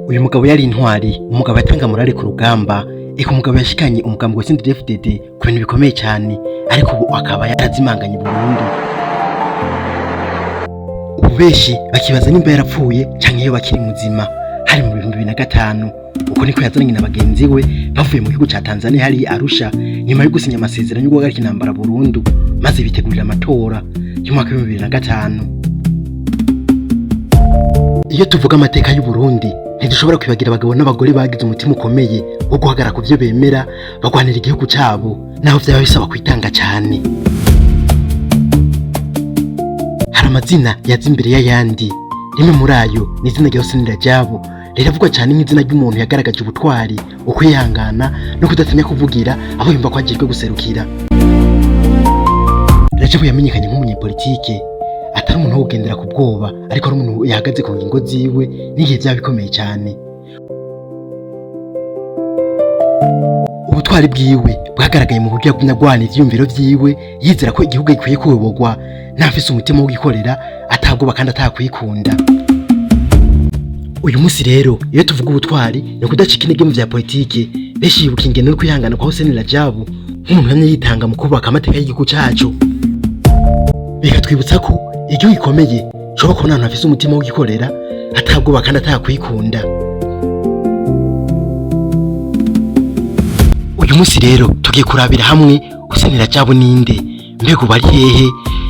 Uyu mugabo yari intwari, umugabo yatanga morale ku rugamba, eka umugabo yashikanye umugambi wa CNDD-FDD ku bintu bikomeye cyane, ariko ubu akaba yarazimanganye burundu. Ubu benshi bakibaza nimba yarapfuye canke iyo bakiri muzima. Hari mu 2005, uko niko yazananye na bagenzi we bavuye mu gihugu ca Tanzania hariya Arusha, nyuma yo gusinya amasezerano yo guhagarika intambara burundu, maze bitegurira amatora y'umwaka wa 2005. Iyo tuvuga amateka y'u Burundi, ntidushobora kwibagira abagabo n'abagore bagize umutima ukomeye wo guhagarara ku byo bemera, bagwanira igihugu cyabo naho byaba bisaba kwitanga cyane. Hari amazina yaza imbere y'ayandi. Rimwe muri ayo ni izina rya Hussein Rajabu, riravugwa cyane nk'izina ry'umuntu yagaragaje ubutwari, ukwihangana no kudatinya kuvugira abo yumva ko agejwe guserukira. Rajabu yamenyekanye nk'umunyepolitike atari umuntu wo kugendera ku bwoba, ariko ari umuntu yahagaze ku ngingo ziwe n'igihe byaba bikomeye cyane. Ubutwari bwiwe bwagaragaye mu buryo yagumye agwana ivyiyumviro vyiwe, yizera ko igihugu gikwiye kuyoborwa n'abafise umutima wo gukorera atabwoba kandi atakwikunda. Uyu munsi rero, iyo tuvuga ubutwari ni ukudacika intege mu vya politike, benshi bibuka ingendo no kwihangana kwa Hussein Rajabu nk'umuntu yamye yitanga mu kubaka amateka y'igihugu cacu, bikatwibutsa ko igihugu gikomeye ushobora kubona ahantu hafise umutima wo gukorera atabwoba kandi atakwikunda. Uyu munsi rero tugiye kurabira hamwe Hussein Rajabu ninde, mbega ubu ari hehe,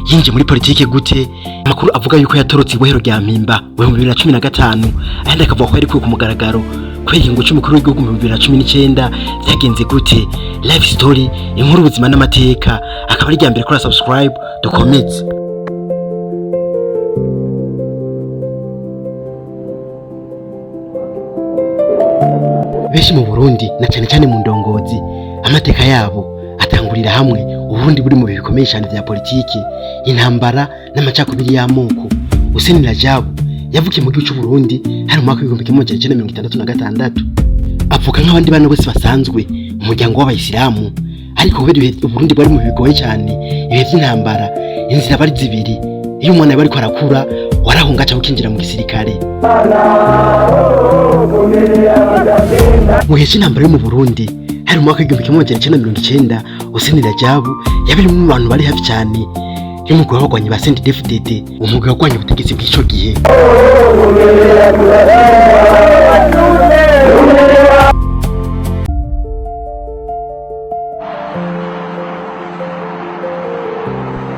yinjiye muri politike gute? Amakuru avuga yuko yatorotse ibohero rya Mpimba mu 2015, ayandi akavuga ko yarikuwe ku mugaragaro kubera ikiringo c'umukuru w'igihugu mu 2019. Vyagenze gute? Life story, inkuru, ubuzima n'amateka. Akaba ari irya mbere kora subscribe, dukomeze. Benshi mu Burundi na cyane cyane mu ndongozi, amateka yabo atangurira hamwe Uburundi buri mu bihe bikomeye cyane vya politiki, intambara n'amacakubiri y'amoko. Hussein Rajabu yavukiye mu gihugu cy'u Burundi hari mu mwaka wa 1966. Avuka nk'abandi bana bose basanzwe mu muryango w'abayisilamu, ariko kubera ibihe Uburundi bwari mu bihe bigoye cyane, ibihe vy'intambara, inzira bari zibiri: iyo umwana yaba ariko arakura, warahunga cyangwa ukinjira mu gisirikare. Mu gihe cy'intambara yo mu Burundi, hari mu mwaka wa 1990, Hussein Rajabu yabiri mu bantu bari hafi cyane y'umugwi w'abagwanyi ba CNDD-FDD, umugwi wagwanya ubutegetsi bw'ico gihe.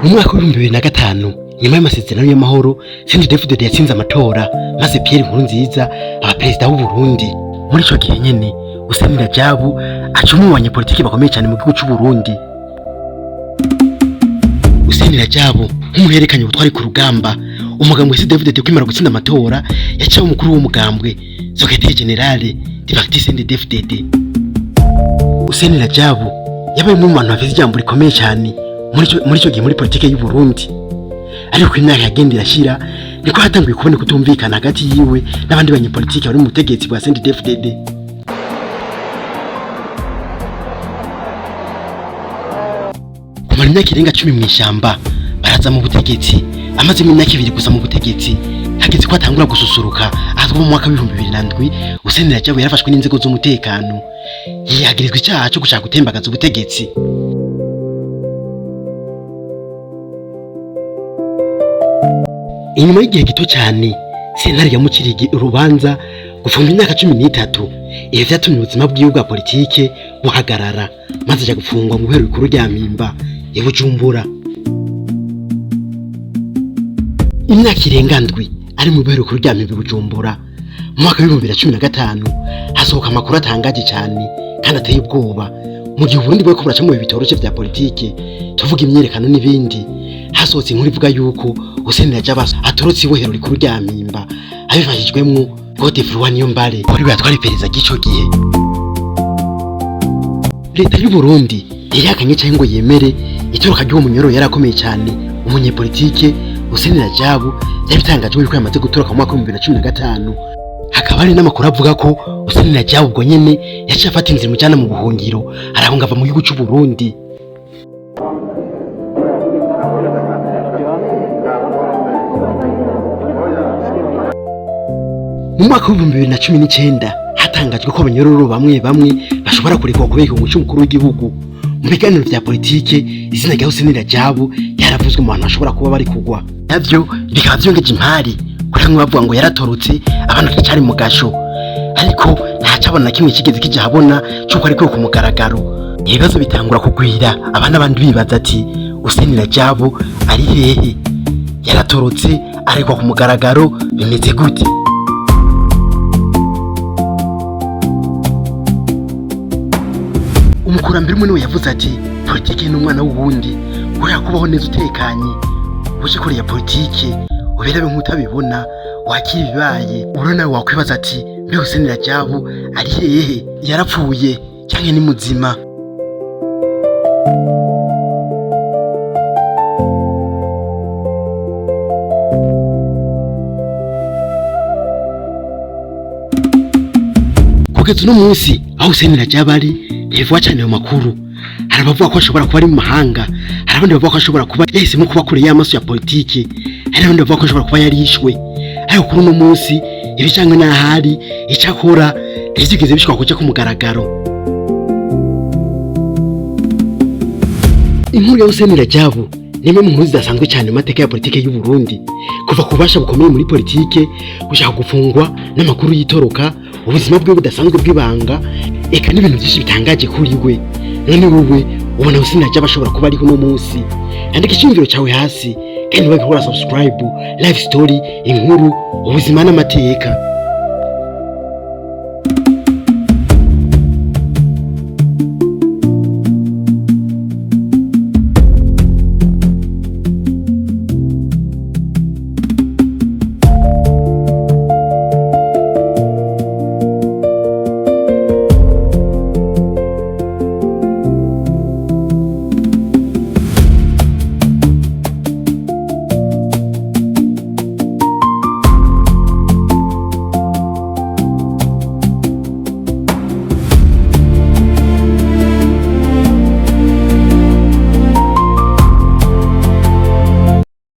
Mu mwaka wa 2005, nyuma y'amasezerano y'amahoro, CNDD-FDD yatsinze amatora, maze Pierre Nkurunziza aba perezida w'u Burundi. Muri ico gihe nyene, Hussein Rajabu aca umwe mu banyepolitiki bakomeye cyane mu gihugu c'u Burundi. Hussein Rajabu nk'umuntu yerekanye ubutwari ku rugamba, umugambwe CNDD-FDD kwimara gutsinda amatora, yaciye umukuru w'umugambwe, secrétaire général du parti CNDD-FDD. Hussein Rajabu yabaye umwe mu bantu bafite ijambo rikomeye cyane muri ico gihe muri politike y'u Burundi, ariko imyaka yagenda irashira niko hatanguye kuboneka kutumvikana hagati yiwe n'abandi banyepolitike bari mu butegetsi bwa CNDD-FDD. Kumara imyaka irenga 10 mw'ishamba, baraza mu butegetsi amazemo imyaka 2 gusa mu butegetsi, hageze ko atangura gususuruka. Ahazwa mu mwaka wa 2007, Hussein Rajabu yarafashwe n'inzego z'umutekano, yihagirizwa icyaha cyo gushaka gutembagaza ubutegetsi. Inyuma y'igihe gito cyane, sentare yamuciriye urubanza gufunga imyaka 13. Ibi vyatumye ubuzima bwiwe bwa politike buhagarara, maze aja gufungwa mu ibohero rikuru rya Mpimba i Bujumbura. Imyaka irenga 7 ari mu ibohero rikuru rya Mpimba i Bujumbura. Mu mwaka wa 2015 hasohoka amakuru atangaje cyane kandi ateye ubwoba. Mu gihe Uburundi bwariko buraca mu bihe bitoroshe vya politike, tuvuga imyiyerekano n'ibindi, hasohotse inkuru ivuga yuko Hussein Rajabu atorotse ibohero rikuru rya Mpimba abifashijwemwo Godefroid Niyombare, wari yatwara iperereza ry'ico gihe. Leta y'u Burundi ntiyakanye canke ngo yemere itoroka ry'uwo munyororo yari akomeye cyane, umunyepolitike Hussein Rajabu. Yabitangajwe yuko yamaze gutoroka mu mwaka wa 2015. Hakaba hari n'amakuru avuga ko Hussein Rajabu ubwo nyene yaciye afata inzira imujana mu buhungiro, arahunga ava mu gihugu c'u Burundi. Mu mwaka w'2019 hatangajwe ko abanyororo bamwe bamwe bashobora kurekwa kubera ikigongo c'umukuru w'igihugu. Mu biganiro vya politike, izina rya Hussein Rajabu yaravuzwe mu bantu bashobora kuba bari kugwa, navyo bikaba vyongeje impari kuri bamwe bavuga ngo yaratorotse, abandi atacari mu gasho, ariko ntacabona na kimwe kigeze kija habona c'uko ariko ku mugaragaro. Ibibazo bitangura kugwira, abana abandi bibaza ati: "Hussein Rajabu ari hehe? Yaratorotse, arekwa ku mugaragaro, bimeze gute?" Umukurambere umwe niwe yavuze ati: "Politike ni umwana w'uwundi. Kubera kubaho neza utekanye, uje kuriya politike uberabe nk'utabibona, wakira ibibaye." Uro nawe wakwibaza ati: "Mbe Hussein Rajabu ari hehe? Yarapfuye canke ni muzima?" Kugeza uno munsi, aho Hussein Rajabu ari ntibivugwa cane mu makuru. Hari abavuga ko ashobora kuba ari mu mahanga, hari abandi bavuga ko ashobora kuba yahisemo kuba kure y'amaso ya politike, hari abandi bavuga ko ashobora kuba yarishwe. Ariko kuri uno munsi, ibijanywe n'ahari, ico akora ntivyigeze bishobora kuja ku mugaragaro. Inkuru ya Hussein Rajabu ni imwe mu nkuru zidasanzwe cyane mu mateka ya politike y'u Burundi, kuva ku bubasha bukomeye muri politike, gushaka gufungwa n'amakuru y'itoroka, ubuzima bwe budasanzwe bw'ibanga, eka n'ibintu byinshi bitangaje kuri we. None wowe ubona Hussein Rajabu ashobora kuba ariho uno munsi? Andika icyumviro cyawe hasi, kandi wage gukora subscribe. Live story, inkuru, ubuzima n'amateka.